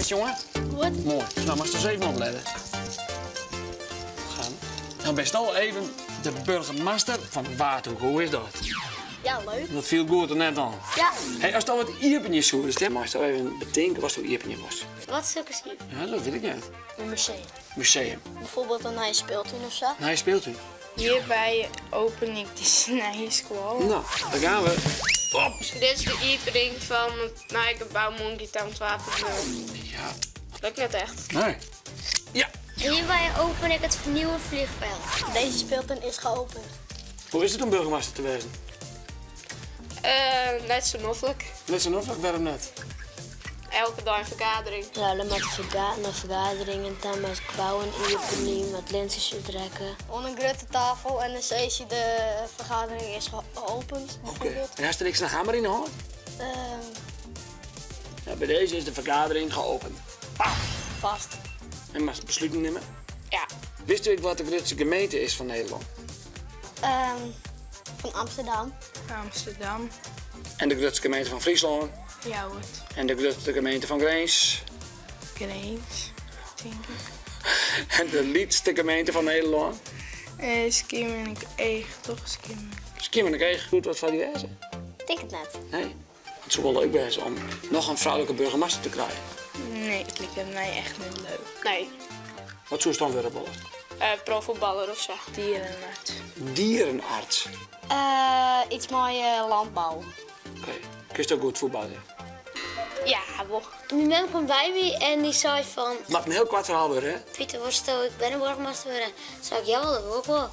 Hoe is it, jonge? Goed. Moai. No, moatst dus even oplette. Gaan. No bist al even de burgemaster fan Waadhoeke. Hoe is dat? Ja, leuk. Dat fielt goed, of net dan? Ja. Hey, ast al wat iepenje soest, hè, meist al even betinke watsto iepenje wolst. Wat soe ik eens iepenje? Ja, dat wit ik net. Een museum. Museum. Bijvoorbeeld een nije speeltuin of zo. Nije speeltuin. Hjirby open ik de nije skoalle. No, daar gaan we. Op. Dit is de iepening fan it nije gebou Monkey Town 2.0. Ja. Lukt net echt. Nee. Ja. Hierby open ik het nieuwe vliegveld. Deze speeltuin is geopend. Hoe is it om burgemaster te wêzen? Uh, net sa noflik. Net sa noflik, wêrom net? Elke dei in fergadering. Ja, dan moat verga nei fergaderingen ta, moat gebouwen iepenje, moat lintsjes útrikke. Oan in grutte tafel en dan sizze se de fergadering is geopend. Oké. En hast der ek sa'n hammer yn 'e hân? Um. Ja, by dizze is de fergadering geopend. Pauw! Fast. En moatst besluten nimme? Ja. Witsto ek wat de grutste gemeente is fan Nederlân? Um, fan Amsterdam. Amsterdam. En de grutste gemeente fan Fryslân? Ljouwert. En de grutste gemeente fan Grins? Grins, tink ik. En de lytste gemeente fan Nederlân? Eh, Skiermûntseach, toch? Skiermûntseach. Skiermûntseach, goed wat foar dy wêze? Tink it net. Nee? It soe wol leuk wêze om noch in froulike burgemaster te krijen. Nee, it liket my echt net leuk. Nee. Wat soest dan wurde wolle? Uh, profvoetballer of sa. Dierenarts. Dierenarts? Uh, iets mei uh, landbou. Oké. Okay. Kinst ook goed fuotbalje? Ja, wol. Myn mem komt by my en dy sei fan... Moat in hiel koart ferhaal wurde, hè? Pieter, wolsto ek berneburgemaster wurde? Sei ik, ja, dat wol ik wol.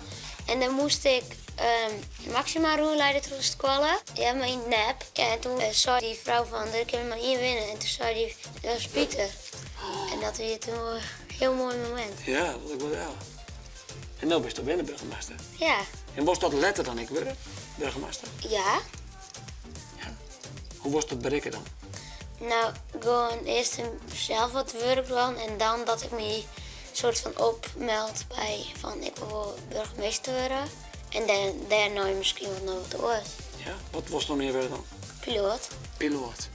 En dan moast ik um, Maxima rûnleide troch de skoalle. Ja, mar yn it nep. Ja, en toen sei dy frou fan, der kin mar ien winne. En toen sei dy, dat is Pieter. En dat wie toen wol in hiel moai momint. Ja, dat ik wol ja. En no bist alwer burgemaster. Ja. En wolst dat letter dan ek wurde, burgemaster? Ja. Ja. Hoe wolst dat berikke dan? No, gewoan earst sels wat wurk dwaan en dan dat ik my soart fan opmeld by fan ik wol burgemeester wurde. En dêrnei miskien wol noch wat oars. Ja, wat wolst noch mear wurde dan? Piloat. Piloat.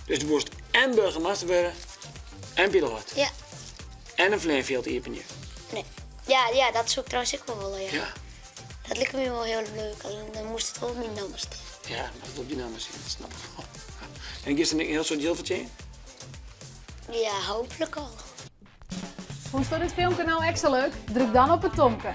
Dus do wolst en burgemaster wurde en piloat? Ja. En in fleanfjild iepenje? Nee. Ja, ja, dat soe ik trouwens ek wol wolle, ja. Ja. Dat liket my wol hiel leuk, allinnich dan moast it wol op myn namme stean. Ja, moat it op dyn namme stean, dat snap ik wol. En giest dan ek in hiel soad jild fertsjinje? Ja, hooplik al. Fûnsto dit filmke no ek sa leuk? Druk dan op it tomke.